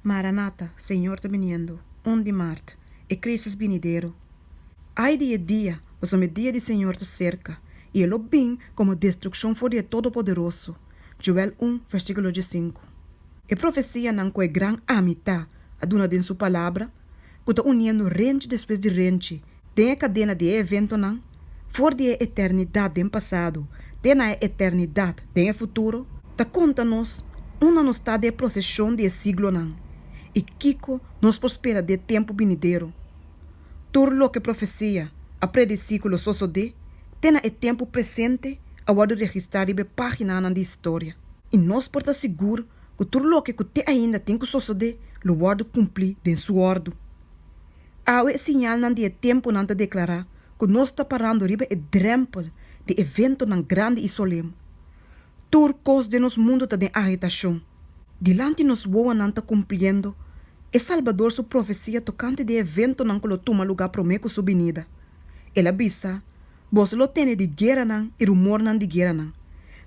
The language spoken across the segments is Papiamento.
Maranata, Señor ta biniendo, un di mart, e crisis binidero. Ai di e dia, pasobra e dia di Señor ta serka, i e lo bin komo destrukshon for di e Todopoderoso. Joel un, versíkulo diesinku. E profesianan ku e gran Ami Ta a duna den su Palabra, ku ta uniendo renchi despues di renchi den e kadena di e eventonan, for di e eternidat den pasado te na e eternidat den e futuro, ta konta nos unda nos ta den e proseshon di e siglonan i kiko nos por spera den e tempu binidero. Tur loke profesia a predisí ku lo sosodé te na e tempu presente a wòrdu registrá riba e páginanan di historia. I nos por ta sigur ku tur loke ku te ainda tin ku sosodé lo wòrdu kumplí den su òrdu. Awe e siñalnan di e tempunan ta deklará ku nos ta parando riba e drèmpel di eventonan grandi i solem. Tur kos den nos mundu ta den agitashon. Dilanti nos wowonan ta kumpliendo e Salbador su profesia tokante di e eventonan ku lo tuma lugá promé ku su binida. El a bisa, Boso lo tende di gueranan i rumornan di gueranan.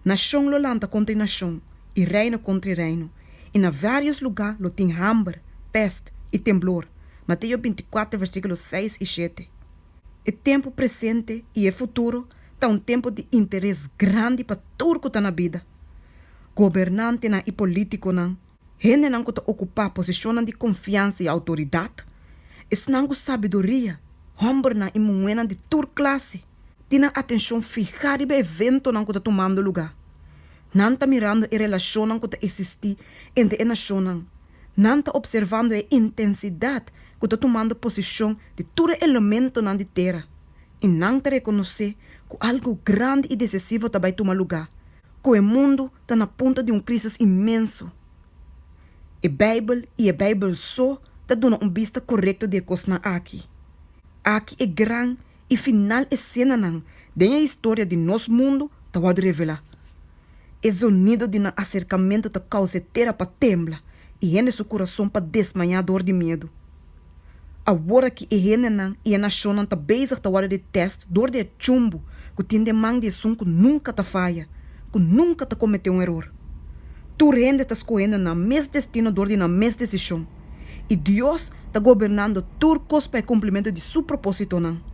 Nashon lo lanta kontra nashon i reino kontra reino, i na vários lugá lo tin hamber, pèst i temblor. Mateo bintikuater versíkulo seis i shete. E tempu presente i e futuro ta un tempu di interes grandi pa tur ku ta na bida. Gobernantenan i polítikonan, hendenan ku ta okupá posishonnan di konfiansa i outoridat, esnan ku sabiduria, hòmbernan i muhénan di tur klase, tin nan atenshon fihá riba eventonan ku ta tumando lugá. Nan ta mirando e relashonnan ku ta eksistí entre e nashonnan. Nan ta opservando e intensidat ku ta tumando posishon di tur e elementonan di tera, i nan ta rekonosé ku algu grandi i desesivo ta bai tuma lugá, ku e mundu ta na punto di un krísis inmenso. E Beibel i e Beibel so ta duna un bista korekto di e kosnan aki. Aki e gran i final esenanan den e historia di nos mundu ta wòrdu revelá. E zonido di nan aserkamentu ta kousa e tera pa tembla i hende su kurason pa desmayá dor di miedu. Awor aki e hendenan i e nashonnan ta bezig ta wòrdu di tèst dor di e chumbu ku tin den man di esun ku nunka ta faya, ku nunka ta kometé un eror. Tur hende ta skohendo nan mes destino dor di nan mes desishon, i Dios ta gobernando tur kos pa e kumplimentu di su propósitonan.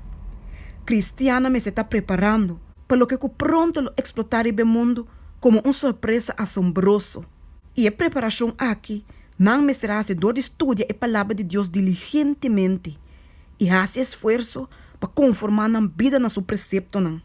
Kristiannan mester ta preparando pa loke ku pronto lo eksplotá riba e mundu komo un sorpresa asombroso. I e preparashon aki nan mester hasi dor di studia e Palabra di Dios diligentemente i hasi esfuerso pa konformá nan bida na su preseptonan.